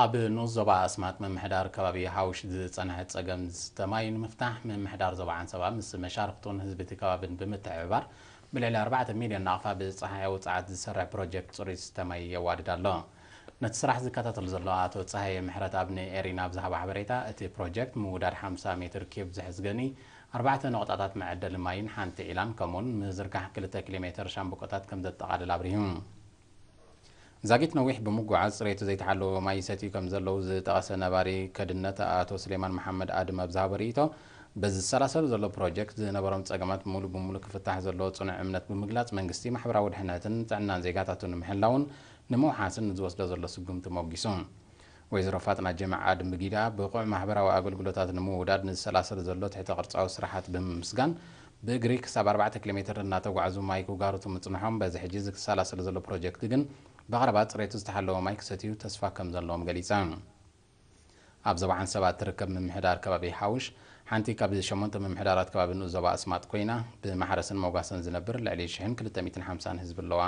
ኣብ ንኡስ ዞባ ኣስማጥ ምምሕዳር ከባቢ ሃውሽ ዝጸንሐ ጸገም ዝስተ ማይ ንምፍታሕ፣ ምምሕዳር ዞባ ዓንሰባ ምስ መሻርኽቱን ህዝቢ እቲ ከባብን ብምትሕብባር፣ ብልዕሊ ኣርባዕተ ሚልዮን ናቕፋ ብጸሓያዊ ጸዓት ዝሰርሕ ፕሮጀክት ጽሩይ ዝስተ ማይ የዋድድ ኣሎ። ነቲ ስራሕ ዝከታተል ዘሎ ኣቶ ጸሃየ ምሕረትኣብ ንኤሪና ኣብ ዝሃቦ ሓበሬታ፣ እቲ ፕሮጀክት ምውዳድ ሓምሳ ሜትር ኪዩብ ዝሕዝ ገኒ፣ ኣርባዕተ ነቑጣታት መዐደሊ ማይን ሓንቲ ዒላን፣ ከምኡውን ምዝርጋሕ ክልተ ኪሎ ሜተር ሻምብቆታት ከም ዘጠቓልል ኣብሪሁ። ዛጊት ነዊሕ ብምጉዓዝ ጽሬቱ ዘይተሓለወ ማይ ይሰትዩ ከም ዘለዉ ዝጠቐሰ ነባሪ ከድነት ኣቶ ስሌማን መሓመድ ኣድም ኣብ ዝሃቦ ርእይቶ፣ በዚ ዝሰላሰሉ ዘሎ ፕሮጀክት ዝነበሮም ጸገማት ሙሉ ብሙሉ ክፍታሕ ዘለዎ ጽኑዕ እምነት ብምግላጽ፣ መንግስቲ ማሕበራዊ ድሕነትን ጥዕናን ዜጋታቱ ንምሕላውን ንምውሓስን ንዝወስዶ ዘሎ ስጉምቲ ሞጊሱ። ወይዘሮ ፋጥና ጀማዓ ድምብጊዳ፣ ብቑዕ ማሕበራዊ ኣገልግሎታት ንምውዳድ ንዝሰላሰል ዘሎ ትሕተ ቅርጻዊ ስራሓት ብምምስጋን፣ ብእግሪ ክሳብ ኣርባዕተ ኪሎ ሜትር እናተጓዕዙ ማይ ክጋርቱ ምጽንሖም፣ በዚ ሕጂ ዝሰላሰል ዘሎ ፕሮጀክት ግን ብቐረባ ጽሬቱ ዝተሓለወ ማይ ክሰትዩ ተስፋ ከም ዘለዎም ገሊጻ። ኣብ ዞባ ዓንሰባ እትርከብ ምምሕዳር ከባቢ ሓውሽ፣ ሓንቲ ካብ ሸሞንተ ምምሕዳራት ከባቢ ንኡስ ዞባ ኣስማጥ ኮይና፣ ብማሕረስን መጓሰን ዝነብር ልዕሊ ሽሕን ክልተ ሚእትን ሓምሳን ህዝቢ ኣለዋ።